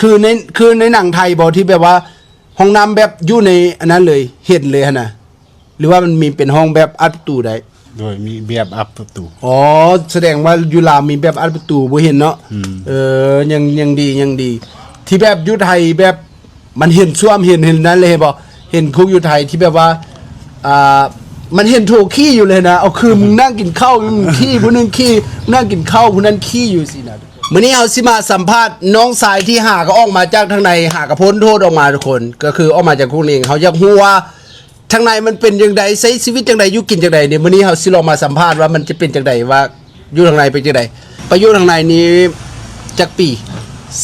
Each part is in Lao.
ຄືໃນ ຄືໃນໜັງໄທບໍ່ ທີ່ແບບວ່າຫ້ອງນ້ຳແບບຢູ່ໃນອັນນັ້ນເລີຍ ເຫັນເລີຍຫັ້ນນະ ຫຼືວ່າມັນມີເປັນຫ້ອງແບບອັດປະຕູໄດ້? ໂດຍ ມີແບບອັດປະຕູ. ອໍ ສະແດງວ່າຢູ່ລາວມີແບບອັດປະຕູ ບໍ່ເຫັນເນາະ. ອືມ ເອີ ຍັງ ຍັງດີ ຍັງດີ ທີ່ແບບຢູ່ໄທແບບ ມັນເຫັນສ້ວມ ເຫັນ ເຫັນນັ້ນເລີຍ ເຫັນບໍ່? ເຫັນຄຸກຢູ່ໄທທີ່ແບບວ່າ ອ່າ ມັນເຫັນໂຖຂີ້ຢູ່ເລີຍນະ. ເອົາ ຄື ອືມ ມຶງນັ່ງກິນເຂົ້າຢູ່ ມຶງຂີ້ ຜູ້ໜຶ່ງຂີ້ ນັ່ງກິນເຂົ້າ ຜູ້ນັ້ນຂີ້ຢູ່ຊີ້ນະ. ມື້ນີ້ເຮົາຊິມາສຳພາດນ້ອງຊາຍທີ່ຫາກໍອອກມາຈາກທາງໃນ ຫາກໍພົ້ນໂທດອອກມາທຸກຄົນ ກໍຄືອອກມາຈາກຄຸກນີ້. ເຮົາຢາກຮູ້ວ່າທາງໃນມັນເປັນຈັ່ງໃດ ໃຊ້ຊີວິດຈັ່ງໃດ ຢູ່ກິນຈັ່ງໃດນີ້. ມື້ນີ້ເຮົາຊິລອງມາສຳພາດວ່າມັນຈະເປັນຈັ່ງໃດ ວ່າ ຢູ່ທາງໃນເປັນຈັ່ງໃດ? ໄປຢູ່ທາງໃນນີ້ຈັກປີ?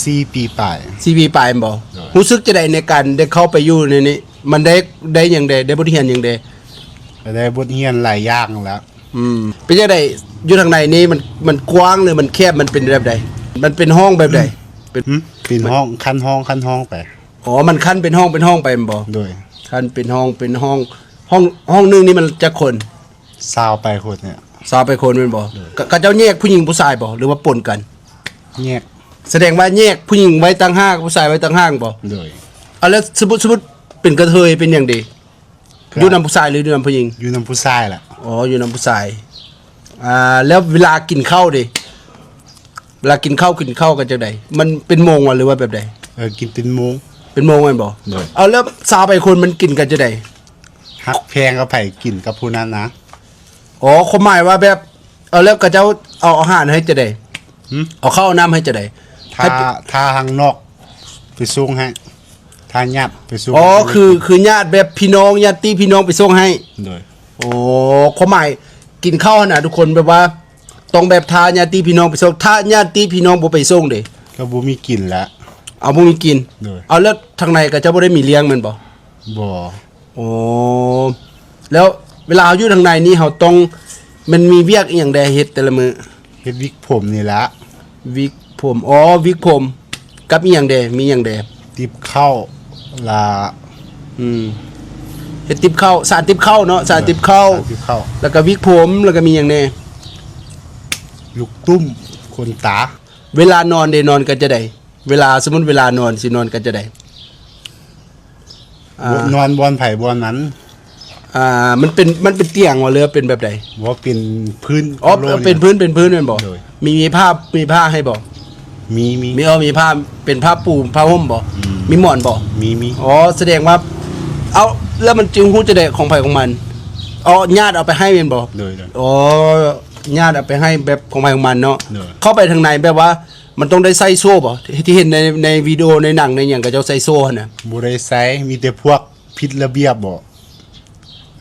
ສີ່ປີປາຍ. ສີ່ປີປາຍແມ່ນບໍ່? ໂດຍ. ຮູ້ສຶກຈັ່ງໃດໃນການໄດ້ເຂົ້າໄປຢູ່ໃນນີ້? ມັນໄດ້ ໄດ້ຫຍັງແດ່? ໄດ້ບົດຮຽນຫຍັງແດ່? ກໍໄດ້ບົດຮຽນຫຼາຍຢ່າງແລ້ວ. ອືມ ເປັນຈັ່ງໃດ? ຢູ່ທາງໃນນີ້ມັນ ມັນກວ້າງ ຫຼືມັນແຄບ? ມັນເປັນແບບໃດ? ມັນເປັນຫ້ອງແບບໃດ? ເປັນ ຫື? ເປັນຫ້ອງ ຂັ້ນຫ້ອງ ຂັ້ນຫ້ອງໄປ. ອໍ ມັນຂັ້ນເປັນຫ້ອງ ເປັນຫ້ອງໄປແມ່ນບໍ່? ໂດຍ. ຂັ້ນເປັນຫ້ອງ ເປັນຫ້ອງ ຫ້ອງ ຫ້ອງໜຶ່ງນີ້ມັນຈັກຄົນ? ຊາວປາຍຄົນນີ້ແຫຼະ. ຊາວປາຍຄົນແມ່ນບໍ່? ໂດຍ. ເຂົາ ເຂົາເຈົ້າແຍກຜູ້ຍິງຜູ້ຊາຍບໍ່ ຫຼືວ່າປົນກັນ? ແຍກ. ສະແດງວ່າແຍກຜູ້ຍິງໄວ້ຕ່າງຫາກ ຜູ້ຊາຍໄວ້ຕ່າງຫາກບໍ່? ໂດຍ. ເອົາ ແລ້ວສົມມຸດ ສົມມຸດເປັນກະເທີຍເປັນຫຍັງເດ? ກໍ ຢູ່ນຳຜູ້ຊາຍ ຫຼືຢູ່ນຳຜູ້ຍິງ? ຢູ່ນຳຜູ້ຊາຍແຫຼະ. ອໍ ຢູ່ນຳຜູ້ຊາຍ. ອ່າ ແລ້ວເວລາກິນເຂົ້າເດ? ເວລາກິນເຂົ້າ ກິນເຂົ້າກັນຈັ່ງໃດ? ມັນເປັນໂມງຫວາ ຫຼືວ່າແບບໃດ? ເອີ ກິນເປັນໂມງ. ເປັນໂມງແມ່ນບໍ່? ໂດຍ. ເອົາ ແລ້ວຊາວປາຍຄົນມັນກິນກັນຈັ່ງໃດ? ຮັກແພງກັບໃຜກິນກັບຜູ້ນັ້ນນະ. ອໍ ຄວາມໝາຍວ່າແບບ ເອົາ ແລ້ວເຂົາເຈົ້າເອົາອາຫານໃຫ້ຈັ່ງໃດ? ຫື? ເອົາເຂົ້າເອົານ້ຳໃຫ້ຈັ່ງໃດ? ຖ້າ ໃຫ້ ຖ້າທາງນອກໄປສົ່ງໃຫ້ ຖ້າຍາດໄປສົ່ງ. ອໍ ໃຫ້ ຄື ຄືຍາດແບບພີ່ນ້ອງ ຍາດຕິພີ່ນ້ອງໄປສົ່ງໃຫ້. ໂດຍ. ໂອ້ ຄວາມໝາຍກິນເຂົ້າຫັ້ນນະທຸກຄົນ ແບບວ່າຕ້ອງແບບຖ້າຍາດຕິພີ່ນ້ອງໄປສົ່ງ. ຖ້າຍາດຕິພີ່ນ້ອງບໍ່ໄປສົ່ງເດ? ກໍບໍ່ມີກິນແຫຼະ. ເອົາ ບໍ່ມີກິນ. ໂດຍ. ເອົາ ແລ້ວທາງໃນເຂົາເຈົ້າບໍ່ໄດ້ມີລ້ຽງແມ່ນບໍ່? ບໍ່. ໂອ້ ແລ້ວເວລາເຮົາຢູ່ທາງໃນນີ້ ເຮົາຕ້ອງ ມັນມີວຽກອີ່ຫຍັງແດ່ເຮັດແຕ່ລະມື້? ເຮັດວິກຜົມນີ້ລະ. ວິກຜົມ ອໍ ວິກຜົມ ກັບອີ່ຫຍັງແດ່? ມີຫຍັງແດ່? ຕິບເຂົ້າລະ ອືມ ເຮັດຕິບເຂົ້າ ສານຕິບເຂົ້າເນາະ ສານຕິບເຂົ້າ ສານຕິບເຂົ້າ ແລ້ວກໍວິກຜົມ ແລ້ວກໍມີຫຍັງແດ່? ລູກຕຸ້ມ ຂົນຕາ. ເວລານອນເດ ນອນກັນຈັ່ງໃດ? ເວລາ ສົມມຸດເວລານອນ ຊິນອນກັນຈັ່ງໃດ? ອ່າ ນອນບ່ອນໃຜບ່ອນມັນ. ອ່າ ມັນເປັນ ມັນເປັນຕຽງບໍ່ ຫຼືວ່າເປັນແບບໃດ? ບໍ່ ເປັນພື້ນ. ອໍ ໂລນີ້ ເປັນພື້ນ ເປັນພື້ນແມ່ນບໍ່? ໂດຍ. ມີ ມີຜ້າ ມີຜ້າໃຫ້ບໍ່? ມີ ມີ ມີ. ອໍ ມີຜ້າ ເປັນຜ້າປູ ຜ້າຫົ່ມບໍ່? ອືມ ມີໝອນບໍ່? ມີ ມີ. ອໍ ສະແດງວ່າ ເອົາ ແລ້ວມັນຈຶ່ງຮູ້ຈັ່ງໃດຂອງໃຜຂອງມັນ? ອໍ ຍາດເອົາໄປໃຫ້ແມ່ນບໍ່? ໂດຍ ໂດຍ. ອໍ ຍາດເອົາໄປໃຫ້ແບບຂອງໃຜຂອງມັນເນາະ. ໂດຍ. ເຂົ້າໄປທາງໃນແບບວ່າ ມັນຕ້ອງໄດ້ໃສ່ໂສ້ບໍ່? ທີ່ເຫັນໃນ ໃນວິດີໂອ ໃນໜັງ ໃນຫຍັງ ເຂົາເຈົ້າໃສ່ໂສ້ຫັ້ນນະ. ບໍ່ໄດ້ໃສ່ ມີແຕ່ພວກຜິດລະບຽບບໍ ອ່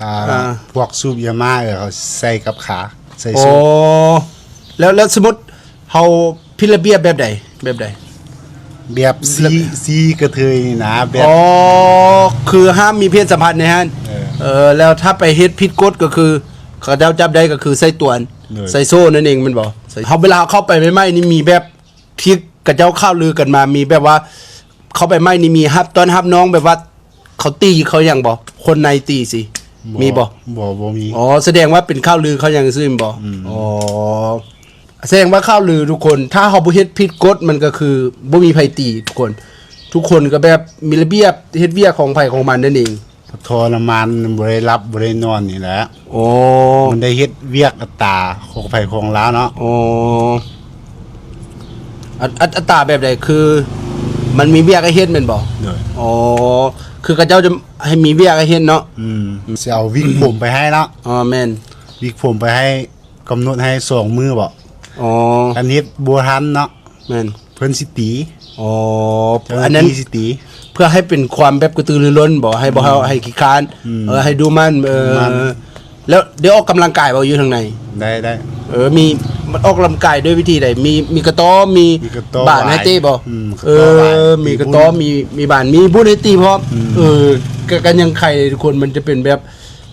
າ ອ່າ ພວກສູບຢາມ້າ ເອີ ເຂົາໃສ່ກັບຂາ ໃສ່ໂສ້. ອໍ ແລ້ວ ແລ້ວສົມມຸດເຮົາຜິດລະບຽບແບບໃດ? ແບບໃດ? ແບບຊີ້ ຊີ້ກະເທີຍນີ້ນະ ແບບ ອໍ ຄືຫ້າມມີເພດສຳພັນໃນຫັ້ນ. ເອີ ເອີ ແລ້ວຖ້າໄປເຮັດຜິດກົດກໍຄື ເຂົາເຈົ້າຈັບໄດ້ກໍຄືໃສ່ຕວນ ໂດຍ ໃສ່ໂສ້ນັ້ນເອງແມ່ນບໍ່? ເຮົາ ເວລາເຮົາເຂົ້າໄປໃໝ່ໆນີ້ ມີແບບ ທີ່ເຂົາເຈົ້າຂ່າວລືກັນມາ ມີແບບວ່າເຂົ້າໄປໃໝ່ນີ້ ມີຮັບ ຕ້ອນຮັບນ້ອງແບບວ່າເຂົາຕີເຂົາຫຍັງບໍ່? ຄົນໃນຕີຊີ້ ບໍ່ ມີບໍ່? ບໍ່ ບໍ່ມີ. ອໍ ສະແດງວ່າເປັນຂ່າວລືຂ່າວຫຍັງຊື່ແມ່ນບໍ່? ອືມ ອໍ ສະແດງວ່າຂ່າວລືທຸກຄົນ ຖ້າເຮົາບໍ່ເຮັດຜິດກົດ ມັນກໍຄືບໍ່ມີໃຜຕີທຸກຄົນ ທຸກຄົນກໍແບບມີລະບຽບ ເຮັດວຽກຂອງໃຜຂອງມັນນັ້ນເອງ. ທໍລະມານ ບໍ່ໄດ້ຫຼັບບໍ່ໄດ້ນອນນີ້ແຫຼະ. ໂອ້ ມັນໄດ້ເຮັດວຽກອັດຕາຂອງໃຜຂອງລາວເນາະ. ໂອ້ ອັດ ອັດ ອັດຕາແບບໃດ? ຄືມັນມີວຽກໃຫ້ເຮັດແມ່ນບໍ່? ໂດຍ. ອໍ ຄືເຂົາເຈົ້າຈະໃຫ້ມີວຽກໃຫ້ເຮັດເນາະ. ອືມ ຊິເອົາວິກຜົມໄປໃຫ້ເນາະ. ອໍ ແມ່ນ ວິກຜົມໄປໃຫ້ ກຳນົດໃຫ້ສອງມື້ບໍ? ອໍ ຄັນເຮັດບໍ່ທັນເນາະ. ແມ່ນ ເພິ່ນຊິຕີ. ອໍ ເຈົ້າໜ້າທີ່ ອັນນັ້ນຊິຕີ ເພື່ອໃຫ້ເປັນຄວາມແບບກະຕືລືລົ້ນບໍ? ໃຫ້ບໍ່ ອືມ ໃຫ້ຂີ້ຄ້ານ. ອືມ ເອີ ໃຫ້ດຸໝັ່ນ. ເອີ ດຸໝັ່ນ ແລ້ວໄດ້ອອກກຳລັງກາຍບໍ່ຢູ່ທາງໃນ? ໄດ້ ໄດ້. ເອີ ມີ ມັນອອກກຳລັງກາຍດ້ວຍວິທີໃດ? ມີ ມີກະຕໍ້ ມີ ມີກະຕໍ້ ບານໃຫ້ເຕະບໍ? ບານ ອືມ ເອີ ກະຕໍ້ ບານ ມີກະຕໍ້ ມີ ມີບານ ມີບຸດໃຫ້ຕີພ້ອມ. ອືມ ເອີ ກະ ກະຍັງໄຄທຸກຄົນ ມັນຈະເປັນແບບ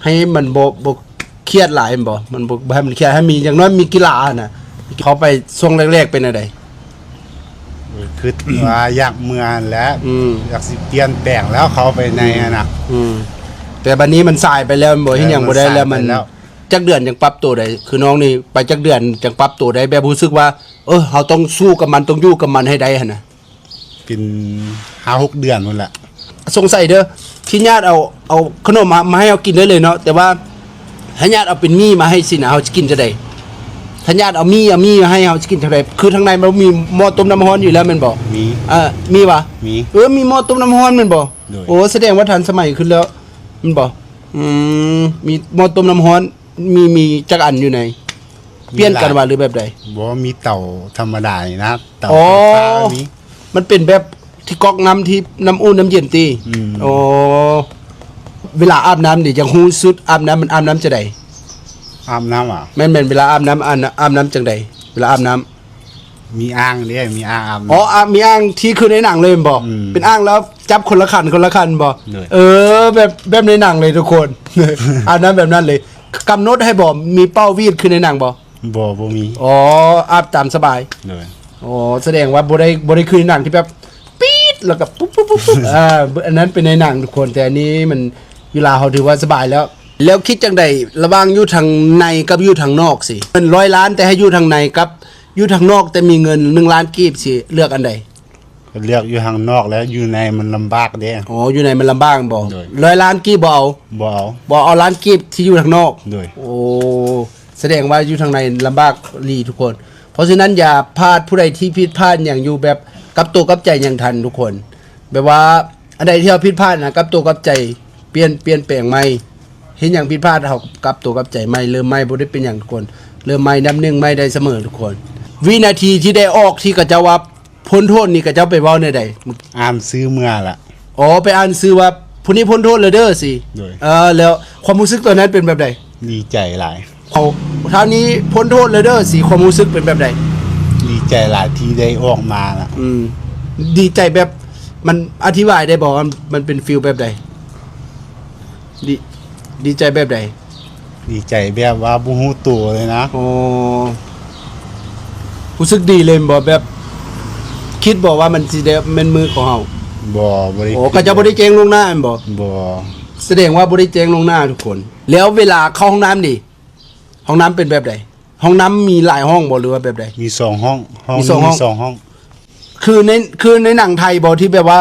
ໃຫ້ມັນບໍ່ ບໍ່ ຄຽດຫຼາຍແມ່ນບໍ່? ມັນບໍ່ ບໍ່ໃຫ້ມັນຄຽດ ໃຫ້ມີ ຢ່າງໜ້ອຍມີກິລາຫັ້ນນະ. ເຂົ້າໄປຊ່ວງແລກໆເປັນແນວໃດ? ເອີ ຄິດວ່າຢາກເມືອຫັ້ນແຫຼະ. ອືມ ຢາກຊິປ່ຽນແປງແລ້ວ ເຂົ້າໄປໃນຫັ້ນນະ. ອືມ ແຕ່ບັດນີ້ມັນສາຍໄປແລ້ວແມ່ນບໍ່? ເອີ ເຮັດຫຍັງບໍ່ໄດ້ແລ້ວ. ມັນສາຍໄປແລ້ວ. ມັນຈັກເດືອນຈັ່ງປັບໂຕໄດ້? ຄືນ້ອງນີ້ໄປຈັກເດືອນຈັ່ງປັບໂຕໄດ້ ແບບຮູ້ສຶກວ່າ ເອີ ເຮົາຕ້ອງສູ້ກັບມັນ ຕ້ອງຢູ່ກັບມັນໃຫ້ໄດ້ຫັ້ນນະ? ເປັນຫ້າຫົກເດືອນພຸ້ນລະ. ສົງໄສເດີ ທີ່ຍາດເອົາ ເອົາຂະໜົມມາ ມາໃຫ້ເຮົາກິນໄດ້ເລີຍເນາະ ແຕ່ວ່າຖ້າຍາດເອົາເປັນໝີ່ມາໃຫ້ຊີ້ນະ ເຮົາຈະກິນຈັ່ງໃດ? ຖ້າຍາດເອົາໝີ່ ເອົາໝີ່ມາໃຫ້ ເຮົາຈະກິນຈັ່ງໃດ? ຄືທາງໃນມັນມີໝໍ້ຕົ້ມນ້ຳຮ້ອນຢູ່ແລ້ວແມ່ນບໍ່? ມີ. ເອີ ມີຫວາ? ມີ. ເອີ ມີໝໍ້ຕົ້ມນ້ຳຮ້ອນແມ່ນບໍ່? ໂດຍ. ໂອ້ ສະແດງວ່າທັນສະໄໝຂຶ້ນແລ້ວແມ່ນບໍ່? ອືມ ມີໝໍ້ຕົ້ມນ້ຳຮ້ອນ ມີ ມີຈັກອັນຢູ່ໃນ? ປ່ຽນກັນຫວາ ຫຼືແບບໃດ? ບໍ່ ມີເຕົາທຳມະດານີ້ນະ ເຕົາ ອໍ ໄຟຟ້າມີ. ມັນເປັນແບບທີ່ກອກນ້ຳ ທີ່ນ້ຳອຸ່ນນ້ຳເຢັນຕິ? ອືມ. ໂອ້ ເວລາອາບນ້ຳນີ້ ຢາກຮູ້ສູດອາບນ້ຳ ມັນອາບນ້ຳຈັ່ງໃດ? ອາບນ້ຳຫວາ? ແມ່ນໆ ເວລາອາບນ້ຳ ອາບ ອາບນ້ຳຈັ່ງໃດ? ເວລາອາບນ້ຳ ມີອ່າງເດ້ ມີອ່າງອາບນ້ຳ. ອໍ ອາ ມີອ່າງທີ່ຄືໃນໜັງເລີຍແມ່ນບໍ່? ອືມ. ເປັນອ່າງແລ້ວຈັບຄົນລະຂັ້ນ ຄົນລະຂັ້ນບໍ່? ໂດຍ. ເອີ ແບບ ແບບໃນໜັງເລີຍທຸກຄົນ ອາບນ້ຳແບບນັ້ນເລີຍ. ກຳນົດໃຫ້ບໍ່? ມີເປົ້າຫວີດຄືໃນໜັງບໍ່? ບໍ່ ບໍ່ມີ. ອໍ ອາບຕາມສະບາຍ. ໂດຍ. ອໍ ສະແດງວ່າບໍ່ໄດ້ ບໍ່ໄດ້ຄືໃນໜັງທີ່ແບບປີດ ແລ້ວກໍປຸບໆໆໆ ອ່າ ອັນນັ້ນເປັນໃນໜັງທຸກຄົນ ແຕ່ອັນນີ້ມັນຢູ່ລາວ ເຮົາຖືວ່າສະບາຍແລ້ວ. ແລ້ວຄິດຈັ່ງໃດລະຫວ່າງຢູ່ທາງໃນກັບຢູ່ທາງນອກຊີ້? ເງິນຮ້ອຍລ້ານ ແຕ່ໃຫ້ຢູ່ທາງໃນກັບຢູ່ທາງນອກ ແຕ່ມີເງິນໜຶ່ງລ້ານກີບ ຊິເລືອກອັນໃດ? ກໍເລືອກຢູ່ທາງນອກແຫຼະ ຢູ່ໃນມັນລຳບາກເດ້. ອໍ ຢູ່ໃນມັນລຳບາກແມ່ນບໍ່? ໂດຍ. ຮ້ອຍລ້ານກີບບໍ່ເອົາ? ບໍ່ເອົາ. ບໍ່ເອົາລ້ານກີບທີ່ຢູ່ທາງນອກ? ໂດຍ. ໂອ້ ສະແດງວ່າຢູ່ທາງໃນລຳບາກອີ່ຫຼີທຸກຄົນ. ເພາະສະນັ້ນຢ່າພາດ ຜູ້ໃດທີ່ຜິດພາດຫຍັງຢູ່ ແບບກັບໂຕກັບໃຈຫຍັງທັນທຸກຄົນ ແບບວ່າອັນໃດທີ່ເຮົາຜິດພາດນະ ກັບໂຕກັບໃຈ ປ່ຽນ ປ່ຽນແປງໃໝ່. ເຮັດຫຍັງຜິດພາດ ເຮົາກັບໂຕກັບໃຈໃໝ່ ເລີ່ມໃໝ່ ບໍ່ໄດ້ເປັນຫຍັງທຸກຄົນ. ເລີ່ມໃໝ່ ນັບໜຶ່ງໃໝ່ໄດ້ສະເໝີທຸກຄົນ. ວິນາທີທີ່ໄດ້ອອກ ທີ່ເຂົາເຈົ້າວ່າພົ້ນໂທດນີ້ ເຂົາເຈົ້າໄປເວົ້າແນວໃດ? ອ່ານຊື່ເມືອລະ. ອໍ ໄປອ່ານຊື່ວ່າຜູ້ນີ້ພົ້ນໂທດແລ້ວເດີຊີ້. ໂດຍ. ເອີ ແລ້ວຄວາມຮູ້ສຶກຕອນນັ້ນເປັນແບບໃດ? ດີໃຈຫຼາຍ. ເອົາ ທ່ານນີ້ພົ້ນໂທດແລ້ວເດີຊີ້ ຄວາມຮູ້ສຶກເປັນແບບໃດ? ດີໃຈຫຼາຍທີ່ໄດ້ອອກມາລະ. ອືມ ດີໃຈແບບ ມັນອະທິບາຍໄດ້ບໍ່ວ່າມັນເປັນຟີລແບບໃດ? ດີ ດີໃຈແບບໃດ? ດີໃຈແບບວ່າບໍ່ຮູ້ໂຕເລີຍນະ. ອໍ ຮູ້ສຶກດີເລີຍແມ່ນບໍ່? ແບບຄິດບໍ່ວ່າມັນຊິໄດ້ແມ່ນມື້ຂອງເຮົາ? ບໍ່ ບໍ່ໄດ້. ອໍ ເຂົາເຈົ້າບໍ່ໄດ້ແຈ້ງລ່ວງໜ້າແມ່ນບໍ່? ບໍ່. ສະແດງວ່າບໍ່ໄດ້ແຈ້ງລ່ວງໜ້າທຸກຄົນ. ແລ້ວເວລາເຂົ້າຫ້ອງນ້ຳນີ້ ຫ້ອງນ້ຳເປັນແບບໃດ? ຫ້ອງນ້ຳມີຫຼາຍຫ້ອງບໍ່ ຫຼືວ່າແບບໃດ? ມີສອງຫ້ອງ. ຫ້ອງ ມີສອງຫ້ອງ. ມີສອງຫ້ອງ. ຄືໃນ ຄືໃນໜັງໄທບໍ່ ທີ່ແບບວ່າ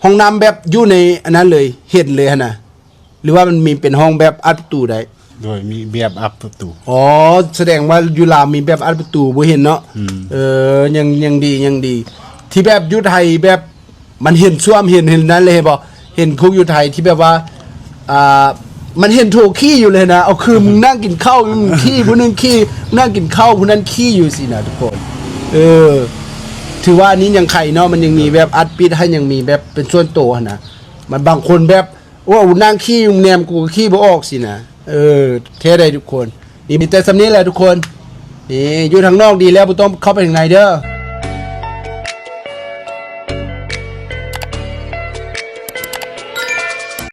ຫ້ອງນ້ຳແບບຢູ່ໃນອັນນັ້ນເລີຍ ເຫັນເລີຍຫັ້ນນະ? ຫຼືວ່າມັນມີເປັນຫ້ອງແບບອັດປະຕູໄດ້? ໂດຍ ມີແບບອັດປະຕູ. ອໍ ສະແດງວ່າຢູ່ລາວມີແບບອັດປະຕູ ບໍ່ເຫັນເນາະ. ອືມ. ເອີ ຍັງ ຍັງດີ ຍັງດີ ທີ່ແບບຢູ່ໄທແບບ ມັນເຫັນສ້ວມ ເຫັນ ເຫັນນັ້ນເລີຍ ເຫັນບໍ່? ເຫັນຄຸກຢູ່ໄທທີ່ແບບວ່າ ອ່າ ມັນເຫັນໂຖຂີ້ຢູ່ເລີຍນະ. ເອົາ ຄືມຶງນັ່ງກິນເຂົ້າ ມຶງຂີ້ ຜູ້ໜຶ່ງຂີ້ ນັ່ງກິນເຂົ້າ ຜູ້ນັ້ນຂີ້ຢູ່ຊີ້ນະທຸກຄົນ. ເອີ ຖືວ່າອັນນີ້ຍັງໄຄເນາະ ມັນຍັງມີແບບອັດປິດ ໃຫ້ຍັງມີແບບເປັນສ່ວນໂຕຫັ້ນນະ. ມັນບາງຄົນແບບ ໂອ້ ນັ່ງຂີ້ຢູ່ແນມ ກູກໍຂີ້ບໍ່ອອກຊີ້ນະ. ເອີ ແທ້ໃດທຸກຄົນ. ນີ້ມີແຕ່ສ່ຳນີ້ແຫຼະທຸກຄົນ. ນີ້ ຢູ່ທາງນອກດີແລ້ວ ບໍ່ຕ້ອງເຂົ້າໄປທາງໃນເດີ.